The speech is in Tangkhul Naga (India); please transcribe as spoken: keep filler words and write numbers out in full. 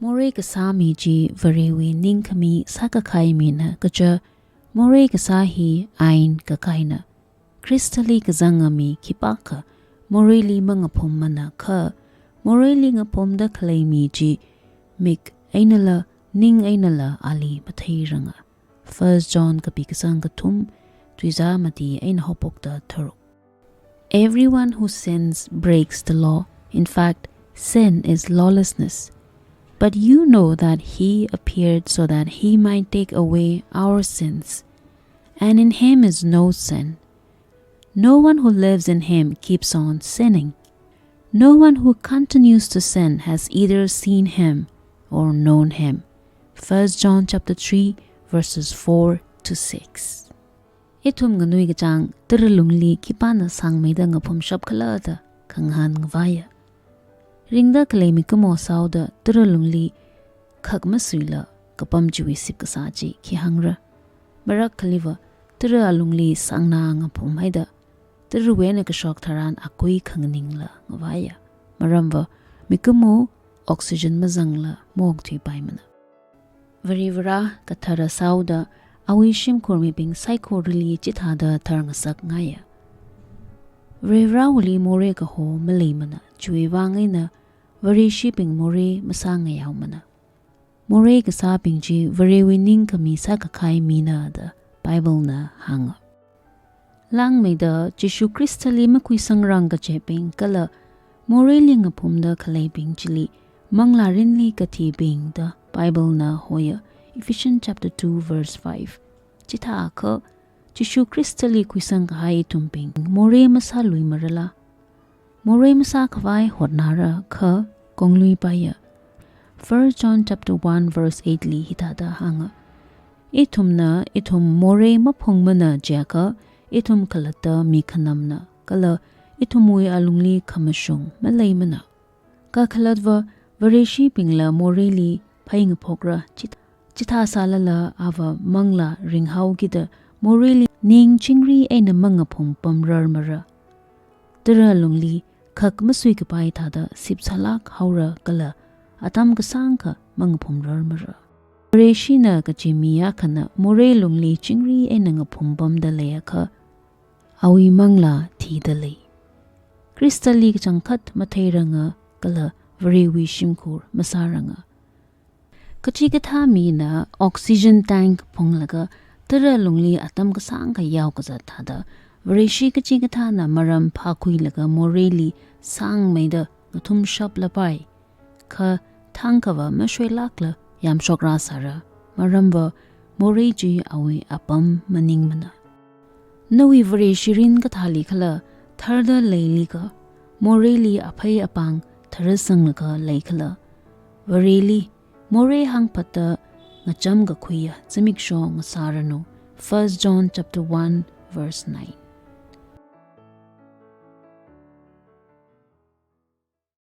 Morei kasā mi chi Varewui ningkhami sākakhai mina kaja, morei kasā hi ain kakaina. Khristali kazanga mi khipākha moreili mangaphum mana kha, moreili ngaphumda khalei mi chi mik einala, ning einala ali matheiranga. First John kapi kasang kathum, tuizā mati eina haophokta tharuk. Everyone who sins breaks the law. In fact, sin is lawlessness. But you know that he appeared so that he might take away our sins. And in him is no sin. No one who lives in him keeps on sinning. No one who continues to sin has either seen him or known him. First John chapter three, verses four to six. Ithum nganui kachāng tara lungli khipāna sāngmeida ngaphumshap khala da khangahān ngavaiya. Ringda khalei mikumo sāoda tara lungli khak masuila kapam chiwui sip kasā chi khi hāngra. Marākhaliva tara alungli sāngna ngaphumhaida, tarawui eina kashok tharan akui khanganingla ngavaiya. Maramva mikumo oxygen mazangla maungthuipaimana. Varivara kathara sāoda awui shimkhur mibing saikorali chithāda tharngasakngaiya. Varivarawuili morei kaho maleimana, chiwui vang eina Vareshibing morei masāngayaomana. Morei kasābing chi Varewui ningkhami sākakhai mina da Bible na hānga. Langmeida Jishu Khristali makhuisangrang kachebing kala moreili ngaphumda khaleibing chili manglārinli kathibing da Bible na hoya, Ephesians chapter two verse five. Chithākha Jishu Khristali khuisangkahai ithumbing morei masāluimarala? Morei masākhavai hotnara kha kongluipaiya. First John chapter one verse eight li hithāda hānga: Ithumna ithum morei maphungmana jiakha, ithum khalatta mi khanamna, kala ithumwui alungli khamashung maleimana. Kakhalatva Vareshibingla moreili phai ngaphokra, chit-, chithā sālala ava manglā ringhaokida moreili ning chingri eina mangaphum pamrarmara. Tara lungli khak masuikapai thāda sip sālāk haora kala atam kasāngkha mangaphumrarmara. Vareshina kachi mi akhana morei lungli chingri eina ngaphum pamda leiakha, awui manglā thida lei. Khristali kachangkhat matheiranga kala Varewui shimkhur masāranga. Kachikathā mina oxygen tank phunglaga tara lungli atam kasāngkha yaokazat thāda, Vareshi kachikathāna maram phākhuilaga moreili sāngmeida ngathumshaplapai. Kha thangkhava mashoilākla yamshok rāsāra, maramva morei chi awui apam maningmana. Nawui Vareshi rin kathālikhala tharda leilikha, moreili aphei apāng tharasanglaga leikhala? Vareli morei hāngphatta ngacham kakhuiya zimiksho ngasāranu. First John chapter one verse nine.